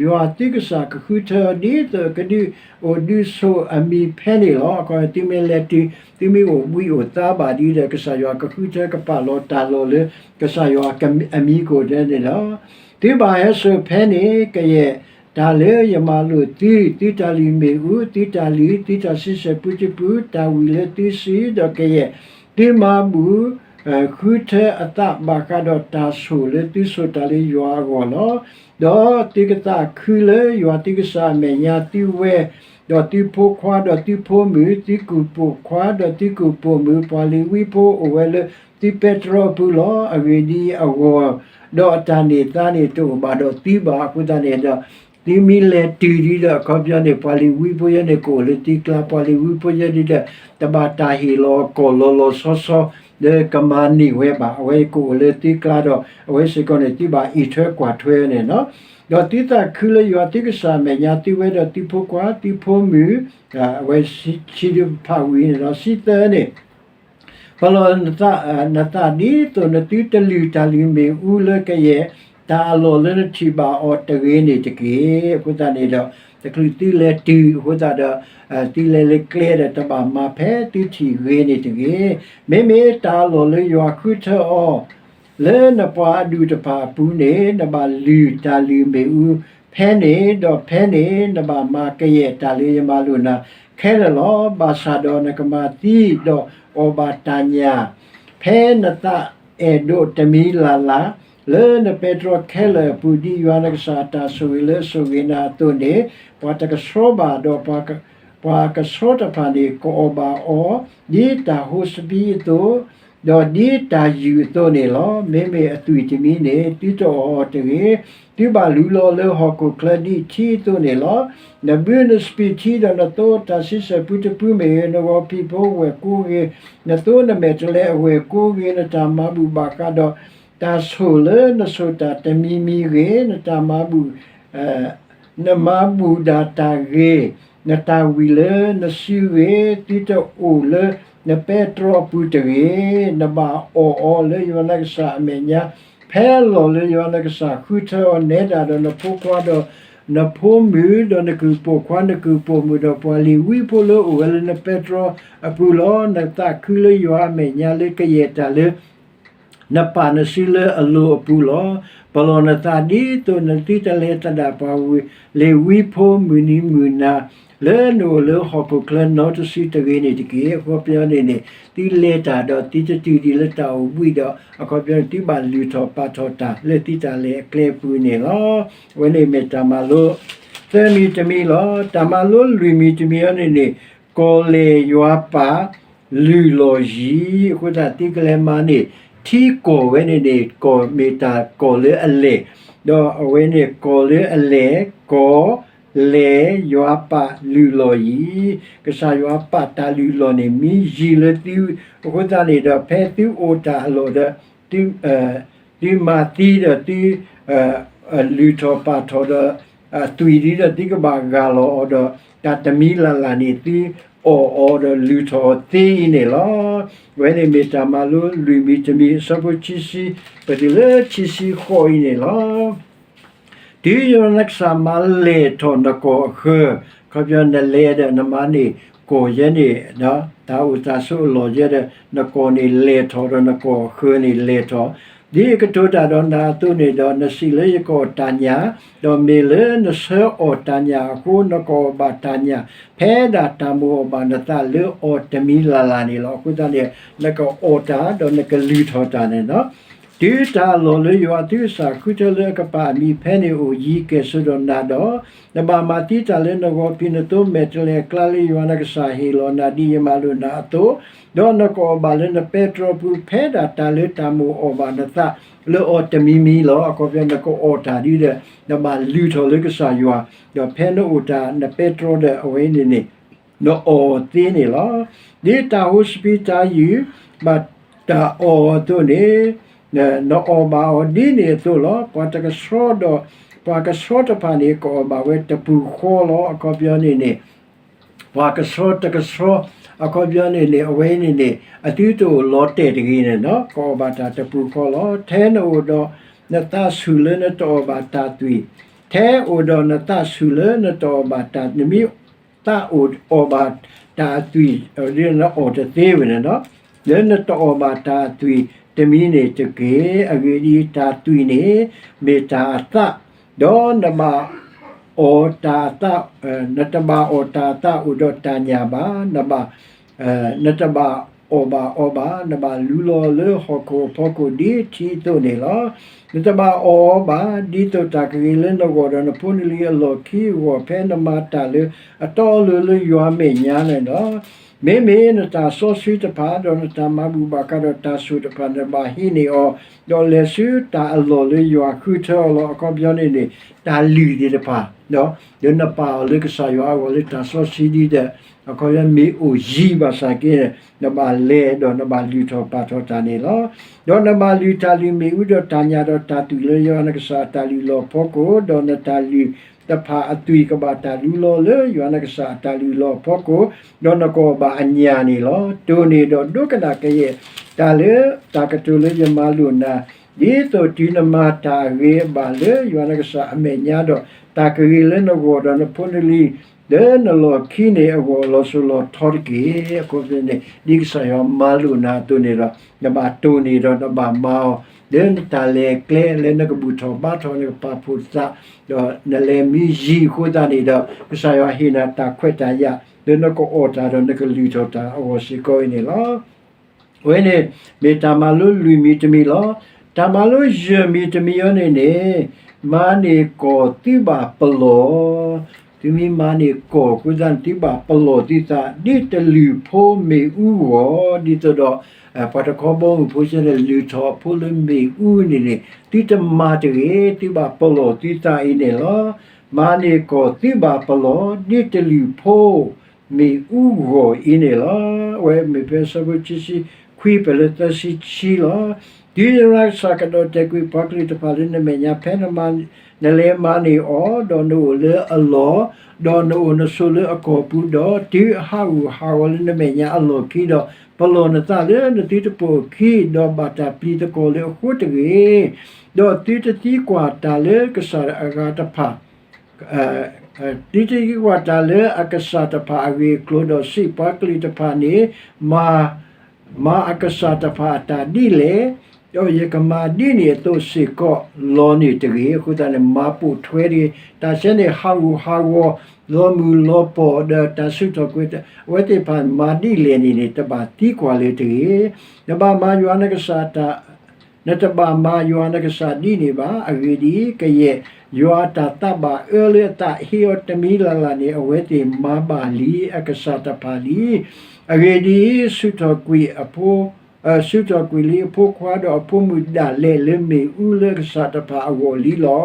ယွၤသုကစၢ်ကဃုထၢအီၤဒ်သိးကဒုးအိၣ်ဒုးဆိးအမံၤဖဲန့ၣ်လီၤ. အခီ သုမ့ၢ်လဲၤတုၤ သုမ့ၢ်အိၣ်ဘှံးအိၣ်သါဘၣ်ဒ်ဒီး ကစၢ်ယွၤကဃုထၢကပာ်လီၤတၢ်လီၢ်လၢ ကစၢ်ယွၤအမံၤကအိၣ်ဒၣ်န့ၣ်လီၤ. သုဘၣ်ဟဲစိာ်ဖဲန့ၣ် ကယဲၢ်တၢ်လၢယမၤလိာ်သု, သုတၢ်လုၢ်မ့ၣ်အူ, သုတၢ်လုၢ်, သုတၢ်ဆံဆဲၣ်ပူတပူ, တၢ်ဝံၣ်လၢသုစု, ဒီးကယဲၢ် သုမၤဘူၣ် ဃုထၢအသးဘၣ်ဃးဒီးတၢ်ဆိၣ်လၢသုဆိၣ်တၢ်လၢယွၤအဂီၢ်လီၤ. ဒီးသုကသးခုလၢယွၤသုကစၢ်အမဲာ်ညါသုဝဲ, ဒီးသုဖိခွါ, ဒီးသုဖိမုၣ်, သုကုၢ်ပိာ်ခွါ, ဒီးသုကုၢ်ပိာ်မုၣ်, ပှၤလ့ၤဝံဖိအိၣ်ဝဲလၢသုပဲတြီအပူၤလီၤ. အဂ့ၢ်ဒ်အံၤ, အဂီၢ် ဒီးအတၢ်န့ၢ်သါန့ၣ် တအိၣ်ဘၣ်ဒီးသုဘၣ်. အဃိသတးန့ၣ်ဒီး သုမ့ၢ်လဲၤတုၤဒ်ဒီး အခီပညီန့ၣ် ပှၤလ့ၤဝံဖိယဲန့ၣ် ကအိၣ်လၢသုကျါ, ပှၤလ့ၤဝံဖိယဲဒ်ဒီး တဘၣ်တၢ်ဟ့ၣ်လီၤကီၢ်လီၤလီၤဆီဆီ လၢကမၤန့ၢ်ဝဲဘၣ်. အဝဲကအိၣ်လၢသုကျါဒီး အဝဲစ့ၢ်ကီးန့ၣ် သုဘၣ်အံးထွဲကွၢ်ထွဲန့ၣ်လီၤ. ဒီးသုသးခုလၢယွၤသုကစၢ်အမဲာ်ညါသုဝဲ, ဒီးသုဖိခွါ, သုဖိမုၣ်, အဝဲဆံဒုဖးဝံၤန့ၣ်လီၤ. ဆံသၢန့ၣ် ပလီၢ်နသးဒ်သိးနသုတလုၢ်တၢ်လုၢ်မ့ၣ်အူလၢကယဲၢ် တၢ်အလီၢ်လၢနထံၣ်ဘၣ်အီၤတဂ့ၤန့ၣ်တက့ၢ်. အဃိသတးန့ၣ်ဒီး တချုးသုလဲၤတုၤအဃိသတးဒီး သုလဲၤလၢကျဲဒီး တဘၣ်မၤဖဲသုထံၣ်ဂ့ၤန့ၣ်တဂ့ၤ. မ့မ့ၢ်တၢ်အလီၢ်လၢယွၤဃုထၢအီၤ လၢနပှၤအဒူၣ်တဖၣ်အပူၤန့ၣ် နဘၣ်လုၢ်တၢ်လုၢ်မ့ၣ်အူဖဲန့ၣ်, ဒီးဖဲန့ၣ် နဘၣ်မၤကယဲၢ်တၢ်လၢယမၤလိာ်နၤခဲလၢာ်လီၤ. ဘၣ်ဆၣ်ဒီးနကမၤသံဒီးအီၣ်ဘၣ်တၢ်ညၣ် ဖဲနသးအဲၣ်ဒိးတမံၤလၢ်လၢ် လၢနပဲတြီခဲလၢာ်အပူၤ, ဒ်ယွၤနကစၢ်အတၢ်ဆိၣ်ဂ့ၤလၢအဆိၣ်ဂ့ၤနၤအသိးန့ၣ်, ပှၤတကဆှီဘၣ်, ဒီးပှၤကဆှီတဖၣ်န့ၣ် ကအီၣ်ဘၣ်အီၤ ဒ်တၢ်ဟိစပံးအသိး, ဒီးဒ်တၢ်ယုၢ်အသိးန့ၣ်လီၤ. မ့မ့ၢ်အသွံၣ်တမံၤန့ၣ် သုတအီၣ်အီၤတဂ့ၤ. သုဘၣ်လူလီၤလၢဟီၣ်ခိၣ်ချၢဒ်ထံအသိးန့ၣ်လီၤ. နဘုနစပံးထံဒီးနသိတၢ်ဆံဆဲၣ်ပူတပူမ့ၢ်ဂ့ၤ, နဂီၤဖံးဖိဝဲၢ်ကိးဂ့ၤ, နသိနမဲာ်တဲးလဲးအဝဲၢ်ကိးဂ့ၤ, နတၢ်မၤဘူၣ်ဘၣ်ဃးဒီးတၢ်ဆိၣ်လၢနဆိၣ်တၢ်တမံၤမံၤဂ့ၤ, နတၢ်မၤဘူၣ် နမၤဘူၣ်ဒၣ်တၢ်ဂ့ၤ, နတၢ်ဝံၣ်လၢနစုဂ့ၤ, သုတအိၣ်လၢနပဲတြီအပူၤတဂ့ၤ. နဘၣ်အီၣ်အီၤလၢယွၤနကစၢ်အမဲာ်ညါ ဖဲအလီၢ်လၢယွၤနကစၢ်ဃုထၢအီၤနဲဒၣ်ဒီးနဖိခွါဒီးနဖိမုၣ်, ဒီးနကုၢ်ပိာ်ခွါ, နကုၢ်ပိာ်မုၣ်, ဒီးပှၤလ့ၤဝံဖိလၢအိၣ်ဝဲလၢနပဲတြီအပူၤလီၤ. နသးခုလၢယွၤအမဲာ်ညါလၢကယဲၢ်တၢ်လၢ နပာ်နစုလၢအလိၤအပူၤလီၤ. ပလီၢ်နသးဒ်သိးနသုတလဲၤသဒၣ်ပှၤလ့ၤဝံဖိမုၢ်နံၤမုၢ်နၤ လၢနအိၣ်လၢဟီၣ်ခိၣ်ချၢနီတစုတဂ့ၤန့ၣ်တက့ၢ်. အခီပညီန့ၣ်န့ၣ် သုလဲၤတၢ်ဒီးသုတတုၤဒံးလၢတၢ်အိၣ်ဘှံးဒီး အခီပညီန့ၣ် သုဘၣ်လုၢ်ထီၣ်ပာ်ထီၣ်တၢ်လၢသုတၢ်လဲၤအကျဲအပူၤန့ၣ်လီၤ. အဝဲန့ၣ်မ့ၢ်တၢ်မၤလိသၢမံၤတမံၤလီၤ. တၢ်မၤလိလွံၢ်မံၤတမံၤအံၤန့ၣ်န့ၣ် ကီၢ်လဲၢ်ယွၤပာ် လုၢ်လီၢ်ယံၤ, အဃိသတးသုကလဲၤမၤန့ၢ် ထံကီၢ်ဝဲန့ၣ်န့ၣ် ကီၢ်မ့ၢ်တၢ်ကီၢ်လၢအလဲၢ်, ဒီးအဝဲန့ၣ်ကီၢ်လၢအလဲၢ်, ကီၢ်လဲၢ်ယွၤပာ်လုၢ်လီၢ်ယံၤ, ကစၢ်ယွၤပာ်တၢ်လုၢ်လီၢ်န့ၣ် မံယံၤလၢသု, အဃိသတးန့ၣ်ဒီး ဖဲသုအိၣ်တၢ်အလီၢ်ဒီး သု သုမၤသံဒီးသု လုၢ်ထီၣ်ပာ်ထီၣ်ဒီး သွံၣ်ဒံးဒီးသုကဘၣ်ဂၢ်လီၤအီၤဒီး တၢ်တမံၤလၢ်လၢ်န့ၣ် သုအီၣ်အီၤဒီးလုၢ်ထီၣ်အီၤသ့အံၤန့ၣ်လီၤ. အဝဲန့ၣ်မ့ၢ်တၢ်မၤလိလွံၢ်မံၤတမံၤ အဆၢဖိခံဆံ ပတုၤလၢခံဆံဃိးအံၤန့ၣ်လီၤ. တုၤယွၤနကစၢ်မၤလဲၢ်ထီၣ်နကီၢ်အဃၢၤ, ခီပညီနလဲၤဒီးနမၤန့ၢ်ကီၢ်ယဲန့ၣ် တၢ်အိၣ်တၢ်ဆိးအလီၢ်ယဲဒီး နကီၢ်န့ၣ်လဲၢ်ထီၣ်ဒီးနကီၢ်အဃၢၤန့ၣ်လဲၢ်ထီၣ်, ဒ်အကတိၤတၢ်ဒီးနၤအသိးန့ၣ်ဒီး နစံးလၢယကအီၣ်တၢ်ညၣ်, ဒီးမ့ၢ်လၢနဆၢအီၣ်တၢ်ညၣ်အဃိ နကအီၣ်ဘၣ်တၢ်ညၣ် ဖဲဒၣ်တၢ်မိၣ်အီၣ်ဘၣ်နသးလၢအီၤတမံၤလၢ်လၢ်န့ၣ်လီၤ. အဃိသတးန့ၣ် နကအီၣ်တၢ်ဒီးနကလုၢ်ထီၣ်တၢ်န့ၣ်လီၤ. တုၤတၢ်အလီၢ်လၢယွၤသုကစၢ်ဃုထၢလၢအကပၤအမံၤဖဲန့ၣ်အိၣ်ယံၤကဲၣ်ဆိးဒီးနၤဒီး, နဘၣ်မၤသံတၢ်လၢနဂီၤဖံးနသိမဲာ်တဲၤလဲၤကျါလၢယွၤနကစၢ်ဟ့ၣ်လီၤနၤဒ်ယမၤလိာ်နၤအသိး, ဒီးနကအီၣ်ဘၣ်လၢနပဲတြီပူၤဖဲဒၣ်တၢ်လၢတၢ်မိၣ်အီၣ်ဘၣ်နသးလၢအီၤတမံၤမံၤလီၤ. အခီပညီနကအီၣ်တၢ်ဒ်ဒီး နဘၣ်လုၢ်ထီၣ်လၢကစၢ်ယွၤ, ဒီးဖဲနအိၣ်တၢ်နပဲတြီဒီးအဝဲန့ၣ်န့ၣ် နအီၣ်သ့န့ၣ်လီၤ. ဒ်တၢ်ဟိးစပံးတၢ်ယုၢ်ဘၣ်တၢ်အီၣ်အသိးန့ၣ်, နအီၣ်ဘၣ်အီၤဒ်န့ၣ်အသိးလီၤ. ပှၤတကဆှီဒီး ပှၤကဆှီတဖၣ်န့ၣ် ကအီၣ်ဘၣ်ဝဲတပူၤဃီလီၤ. အခီပညီန့ၣ်န့ၣ် ပှၤကဆှီတကဆှီ, အခီပညီန့ၣ်န့ၣ် အဝဲန့ၣ်န့ၣ် အသုတအိၣ်လီၤတဲာ်တဂ့ၤန့ၣ်ဒီး ကအီၣ်ဘၣ်တၢ်တပူၤဃီလီၤ. ထဲနအိၣ်ဒီးနသးဆူၣ်လၢနတအီၣ်ဘၣ်တၢ်သွံၣ်, ထဲအိၣ်ဒီးနသးဆူၣ်လၢနတအီၣ်ဘၣ်တၢ် နမ့ၢ်သးအိၣ်အီၣ်ဘၣ်တၢ်အသွံၣ် ဒ်နအီၣ်တသ့ဝဲန့ၣ်ဒီး လၢနတအီၣ်ဘၣ်တၢ်အသွံၣ်တမံၤန့ၣ်တက့ၢ်. အဂ့ၢ်ဒ်အံၤ, တၢ်သွံၣ်န့ၣ်မ့ၢ်တၢ်အသၣ်, ဒီးနဘၣ်အီၣ်တၢ်အသၣ်, နတဘၣ်အီၣ်တၢ်အသၣ်အိၣ်ဒီးတၢ်ညၣ်ဘၣ်, နဘၣ် နတဘၣ်အီၣ်ဘၣ်အီၤဘၣ်, နဘၣ်လူလီၤလၢဟီၣ်ခိၣ်အဖီခိၣ်ဒ်ထံအသိးန့ၣ်လီၤ. နတဘၣ်အီၣ်အီၤဘၣ်, ဒ်သိးတၢ်ကဂ့ၤလၢနဂီၢ်ဒီးနဖိနလံၤအလီၢ်ခံအဂီၢ် ဖဲနမၤတၢ်လၢအတီအလိၤလၢယွၤအမဲာ်ညါန့ၣ်လီၤ. မ့မ့ၢ်နတၢ်စီဆှံတဖၣ် ဒီးနတၢ်မၤဘူၣ်ဘၣ်ဃးဒီးတၢ်ဆိၣ်တဖၣ် နဘၣ်ဟံးန့ၢ်အီၤ, ဒီးလဲၤဆူတၢ်အလီၢ်လၢယွၤဃုထၢအီၤလီၤ. အခီပညီန့ၣ်န့ၣ် တၢ်လုၢ်သ့ၣ်တဖၣ် ဒီးနပာ်အီၤလၢကစၢ်ယွၤအဂီၢ်လၢတၢ်စီဆှံဒ်ဒီး အခီပညီမ့ၢ်အိၣ်ယံၤဘၣ်ဆၣ်က့န့ၣ် နဘၣ်လဲၤဒီးနဘၣ်လုၢ်ထီၣ်ပာ်ထီၣ်တၢ်န့ၣ်လီၤ. ဒီးနဘၣ်လုၢ်တၢ်လုၢ်မ့ၣ်အူဒီးတၢ်ညၣ်ဒီးတၢ်သွံၣ်လၢယွၤနကစၢ်အတၢ်လုၢ်လီၢ်ဖီခိၣ်, ဒီးနတၢ်လုၢ်တဖၣ်အသွံၣ်ကဘၣ်တၢ်လူလီၤလၢယွၤနကစၢ်အတၢ်လုၢ်လီၢ်ဖီခိၣ်, ဒီးနကအီၣ်ဘၣ်အညၣ်န့ၣ်လီၤ. တိၢ်န့ၢ်ဒီးဒိကနၣ်ကယဲၢ်တၢ်လၢတၢ်ကတိၤလၢယမၤလိာ်နၤ, ဒ်သိးတုၤနမၤတၢ်အဂ့ၤအဘၣ်လၢယွၤနကစၢ်အမဲာ်ညါဒီး တၢ်ကဂ့ၤလၢနဂီၢ်ဒီးနဖိနလံၤ လၢနလီၢ်ခံန့ၣ်အဂီၢ် လီၤစိၤလီၤထီတက့ၢ်. အခီပညီန့ၣ် ဒ်ကစၢ်ယွၤမၤလိာ်နၤအသိးန့ၣ်ဒီး နဘၣ်တိၢ်န့ၢ်ဒီးနဘၣ်မၤအီၤ လၢနတၢ်လဲၤကျဲလၢနကဘူၣ်ထီၣ်ဘါထီၣ် နကပာ်ဖှိၣ်သး, ဒီးနလဲၤမံယံၤအဃိသတးန့ၣ်ဒီး ကစၢ်ယွၤဟ့ၣ်နၤတၢ်ခွဲးတၢ်ယာ် လၢနကအီၣ်တၢ်ဒီးနကလုၢ်ထီၣ်တၢ်အဂီၢ်စ့ၢ်ကီးအံၤန့ၣ်လီၤ. အဝဲန့ၣ် မ့ၢ်တၢ်မၤလိလွံၢ်မံၤတမံၤလီၤ. တၢ်မၤလိယဲၢ်မံၤတမံၤအံၤန့ၣ်န့ၣ် မၤန့ၢ်ကီၢ်သုဘၣ်ပလီၢ်, သုမ့ၢ်မၤန့ၢ်ကီၢ်အဃိသတးန့ၣ် သုဘၣ်ပလီၢ်သုသး ဒ်တလုၢ်ဖိမ့ၣ်အူဂီၢ်, ဒ်သိးဒီး ပှၤတခီဘီမုၢ်ဖိဆဲန့ၣ် လုၢ်ထီၣ်အဖိလၢမ့ၣ်အူန့ၣ်န့ၣ် သုတမၤတဂ့ၤ, သုဘၣ်ပလီၢ်သုသးအံၤန့ၣ်လီၤ. မၤန့ၢ်ကီၢ်သုဘၣ်ပလီၢ် ဒ်တလုၢ်ဖိ မ့ၣ်အူဂီၢ်အံၤန့ၣ်လီၤ. အဝဲမ့ၢ်ဖဲအဆၢဖိခံဆံခွံဖဲလၢသၢဆံခံလီၤ. တုၤယွၤနကစၢ်ကဒီးတဲာ်ကွံာ်ပှၤကလုာ်တဖၣ်လၢနမဲာ်ညါ ဖဲနမၤ နလဲၤမၤန့ၢ်အီၤ, ဒီးနအိၣ်လၢအလီၢ်, ဒီးနအိၣ်နဆိးလၢအကီၢ်ပူၤ, ဒီးတုၤအဟးဂူာ်ဟးဂီၤလၢနမဲာ်ညါအလီၢ်ခံ, ဒီးပလီၢ်နသးလၢနသုတပိာ်အခံ, ဒီးဘၣ်တၢ်ပျံၤသကွီၤလၢအဃိတဂ့ၤ. ဒီးသုတသံကွၢ်တၢ်လၢကစၢ်အဂၤတဖၣ် သုတသံကွၢ်တၢ်လၢအကစၢ်တဖၣ်အဂ့ၢ်အကျိၤ, ဒီးစံးပှၤကလုာ်တဖၣ်န့ၣ်, မၤ, မၤအကစၢ်တဖၣ်အတၢ်ဒ်လဲၣ်, ဒီးယကမၤဒ်န့ၣ်အသိးစ့ၢ်ကီးလီၤန့ၣ်တဂ့ၤ. အဃိသတးန့ၣ် မၤပိာ်ထွဲတဂ့ၤ. တၢ်ဆဲန့ၣ် ဟးဂူာ်ဟးဂီၤ, လီၤမုၢ်လီၤပီၢ်, ဒီးတၢ်ဆူၣ်ထီၣ်ကွံာ်, အဝဲသ့ၣ်တဖၣ်မၤဒ်လဲၣ်န့ၣ်န့ၣ် တဘၣ်သံကွၢ်လၢၤတဂ့ၤ. နဘၣ်မၤယွၤနကစၢ်တၢ် နတဘၣ်မၤယွၤနကစၢ်ဒ်န့ၣ်ဘၣ်. အဂ့ၢ်ဒ်အံၤ, ကယဲၢ်ယွၤအတၢ်သးဘၣ်အၢလၢအသးဟ့အီၤတမံၤလၢ်လၢ်န့ၣ် အဝဲသ့ၣ်မၤဘၣ်လံအကစၢ်တဖၣ်လံ. အဂ့ၢ်ဒ်အံၤ, ဆူၣ်ထီၣ်ကွံာ်အဖိ, ဆူၣ်ထီၣ်ကွံာ်လံအဖိခွါဒီးအဖိမုၣ်ဒၣ်လဲာ်လၢမ့ၣ်အူလၢအကစၢ်တဖၣ်အဂီၢ်လံလီၤ.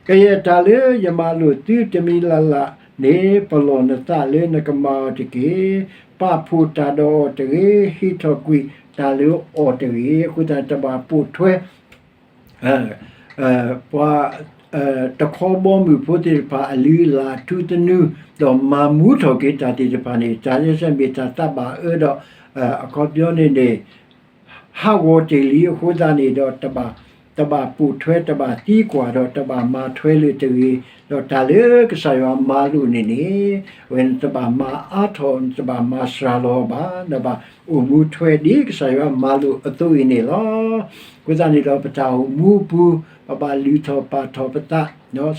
ကယဲၢ်တၢ်လၢယမၤလိာ်သုတမံၤလၢ်လၢ်န့ၣ် ပလီၢ်နသးလၢနကမၤအီၤတက့ၢ်. ပာ်ဖှိၣ်တၢ်ဒီးအီၤတဂ့ၤ, ဟ့ၣ်ထီၣ်ကွံာ်တၢ်လၢအီၤတဂ့ၤ. အဃိသတးန့ၣ် တဘၣ်ပိာ်ထွဲ ပှၤ တခီဘီမုၢ်ဖိသ့ၣ်တဖၣ်အလုၢ်အလၢ်အထူသနူ, ဒီးမၤမူထီၣ်က့ၤတၢ်သ့ၣ်တဖၣ်န့ၣ် တၢ်လၢမ့ၢ်တၢ်သးဘၣ်အၢဒီး အခီပညီန့ၣ်န့ၣ် ဟးဂီၤတ့ၢ်လံအဃိသတးန့ၣ်ဒီး တဘၣ် တဘၣ်ပိာ်ထွဲ တဘၣ်သံကွၢ်ဒီး တဘၣ်မၤထွဲလၢၤတဂ့ၤ. ဒီးတၢ်လၢကစၢ်ယွၤမၤလိာ်န့ၣ်န့ၣ် အဝဲန့ၣ်တဘၣ်မၤအါထီၣ် တဘၣ်မၤစှၤလီၤဘၣ်, တဘၣ်အိၣ်မူထွဲဒ်ကစၢ်ယွၤမၤလိာ်အသိးအံၤန့ၣ်လီၤ. အဃိသတးန့ၣ်ဒီး ပတၢ်အိၣ်မူအပူၤ ပဘၣ်လုၢ်ထီၣ်ပာ်ထီၣ်ပသး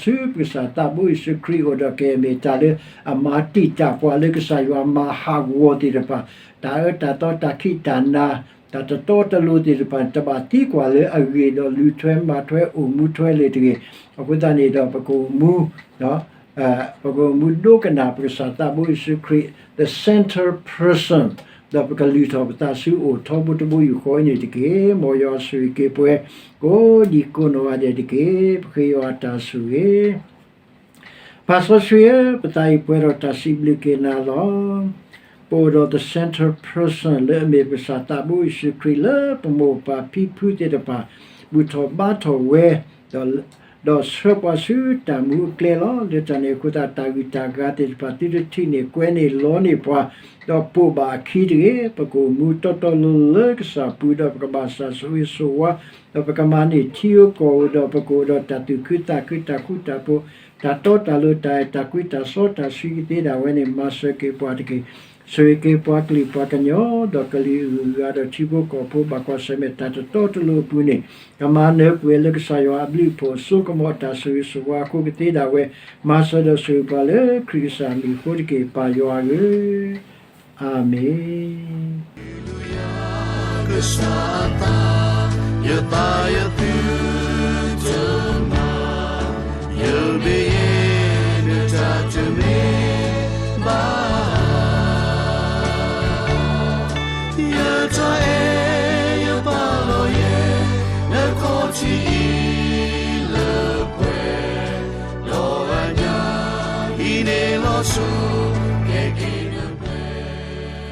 ဆူပကစၢ်သးဘိယ့ၣ်ၡူးခရံာ်အအိၣ်ဒီး ကမ့ၢ်တၢ်လၢအမၤတံာ်တာ်ပှၤလၢကစၢ်ယွၤမၤဟးဂီၤသ့ၣ်တဖၣ်, တၢ်အၢတၢ်သီ တၢ်ခံးတၢ်နၤ တၢ်တတီတလိၤသ့ၣ်တဖၣ်န့ၣ် တဘၣ်သံကွၢ်လၢအဂ့ၢ်ဒီး လုၢ်ထွဲမၤထွဲအိၣ်မူထွဲလၢၤတဂ့ၤ. အဃိသတးန့ၣ်ဒီး ပကအိၣ်မူ ပကအိၣ်မူဒိကနၣ်ပကစၢ်သးဘိယ့ၣ်ၡူးခရံာ် the center person, ဒီးပကလုၢ်ထီၣ်ပသးဆူအအိၣ်ထီဘိတဘိယူၢ်ဃီအံၤန့ၣ်တက့ၢ်. မ်ယွၤဆိၣ်ဂ့ၤက့ၤပှၤ ကိးဒံကိးနီၢ်ဂၤဒဲးတက့ၢ်. ပဃ့ယွၤတၢ်ဆိၣ်ဂ့ၤ ပၢ်စီဆှံဧၢ, ပသးအံၤပှဲၤဒီးတၢ်စံးဘျုးက့ၤနၤလီၤ. ပအိၣ်ဒီး the center person လၢအမ့ၢ်ပကစၢ်သးဘိယ့ၣ်ၡူးခရံာ်လၢပမိၢ်ပၢ်ဖံဖုသ့ၣ်တဖၣ် ဘူၣ်ထီၣ်ဘါထီၣ်ဝဲ ဒီးဆှၢပှၤဆူတၢ်မူအကျဲလီၤ. လၢတၢ်န့ၣ်အဃိသတး တၢ်ဂံၢ်တၢ်ဂၤသ့ၣ်တဖၣ် သုတထံၣ်န့ၢ်ကွဲန့ၢ်လီန့ၢ်ပှၤ ဒီးပိာ်ဘၣ်အခံတဂ့ၤ. ပကအိၣ်မူတီတီလိၤလိၤလၢကစၢ်ပူၤ ဒီးပကဘၣ်စၢ်ဆိၣ်ဂ့ၤဆိၣ်ဝါ ဒီးပကမၤန့ၢ်ထံဧိၤကီၢ်ဧိၤ ဒီးပကအိၣ်ဒီးတၢ်သူၣ်ခုသးခု တၢ်ဃူတၢ်ဖိး တၢ်တီတၢ်လိၤ တၢ်အဲၣ်တၢ်ကွံ တၢ်စီတၢ်ဆှံကသ့ဒၣ်ဝဲန့ၣ် မၤစၢၤက့ၤပှၤတက့ၢ်. ဆိၣ်ဂ့ၤက့ၤပှၤကလုာ်ပှၤကညီ ဒီးကလုာ်အဂုၤအဂၤဒီးထံဖိကီၢ်ဖိ ဘၣ်ကွၢ်ဆၢၣ်မဲာ်တၢ်တတီတလိၤအပူၤန့ၣ် ကမၤနၢၤပှဲၤလၢကစၢ်ယွၤအဘျုးအဖှိၣ် စိကမီၤတၢ်ဆိၣ်ဂ့ၤဆိၣ်ဝါအဃိကသ့ဒၣ်ဝဲ မၤစၢၤဒီးဆိၣ်ဂ့ၤပှၤလၢခရံာ်ကစၢ်မံၤအဃိတက့ၢ် ပၢ်ယွၤဧၢ, အၤမ့ၣ်. ကစၢ်သး, ယသးယသုတမၤ, ယမ့ၢ်ယဲနတၢ်တမ့ၢ်ဘၣ်, ယတၢ်အဲၣ်ယပာ်လီၤယဲ, နခီၣ်ထံးအံၤလၢပှဲၤ, ဒီးအညၣ်အံၤန့ၣ်လီၤဆိ, ကဲက့ၤ